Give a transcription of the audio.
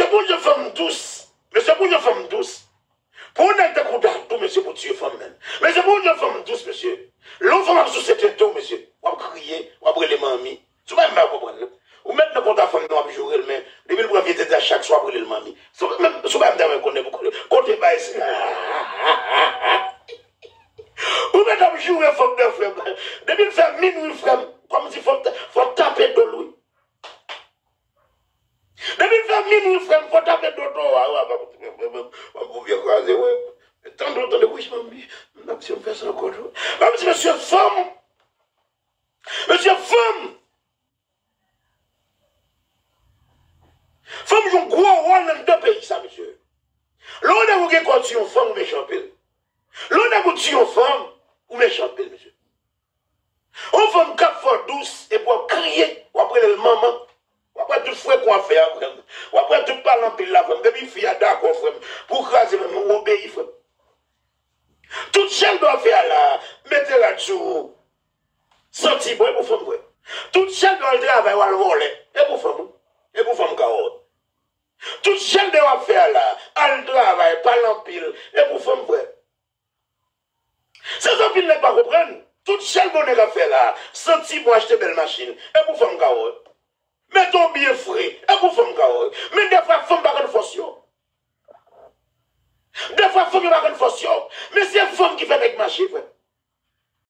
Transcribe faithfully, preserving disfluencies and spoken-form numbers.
Pou yon fanm dous, mesye, pou yon fanm dous. Pou yon nèg tankou Dadou, mesye, pou tiye fanm menm. Mesye, pou yon fanm dous, mesye. Lè yon fanm ap souse tete w, mesye, w ap kriye, w ap rele manmi. Si w pa menm pa konprann, non. Ou mèt nan konta fanm nan, w ap joure l, men depi l pran vye tete a chak swa, w ap rele l manmi. Si w pa menm, si w pa menm ta wè konnen pou kote bay si. Ou mèt ap joure fanm nan, frè m. Depi l fè minwi, frè m, kòmsi fò, fò tape do l, wi. Depi l fè minwi, frè m, fò tape do to a, w ap, w ap, w ap, w ap, w ap vye kraze, wi. Tande, tande, wi, manmi, m ap di m fè sa ankò, tou. Manmi, mesye, fanm. Mesye, fanm. Fanm jwe yon gwo wòl anndan peyi sa, mesye. Lè yon nèg ou gen kò di yon fanm, ou mechan anpil. Lè yon nèg ou di yon fanm, ou mechan anpil, mesye. Yon fanm k ap fè w dous, epi w ap kriye, w ap rele l manman. W ap wè tout frekon w ap fè a, frè m. W ap wè tout pale anpil la, frè m. Depi fi a dakò, frè m, pou w kraze menm, ou obeyi, frè m. Tout chèlbè w ap fè a la, mete rad sou ou. Santi bon, e pou fanm, frè. Tout chèlbè w al travay, w al vòlè, e pou fanm, wi. E pou fanm ka wè w. Tout chèlbè w ap fè a la, al travay, pale anpil, e pou fanm, frè. Se sa anpil nèg pa konprann. Tout chèlbè yon nèg ap fè la, santi bon, achte bèl machin, e pou fanm ka wè. Mete w byen fre, e pou fanm ka wè. Men dèfwa fanm pa konn fòs yo. Dèfwa fanm yo pa konn fòs yo. Men se fanm ki fè nèg mache, frè.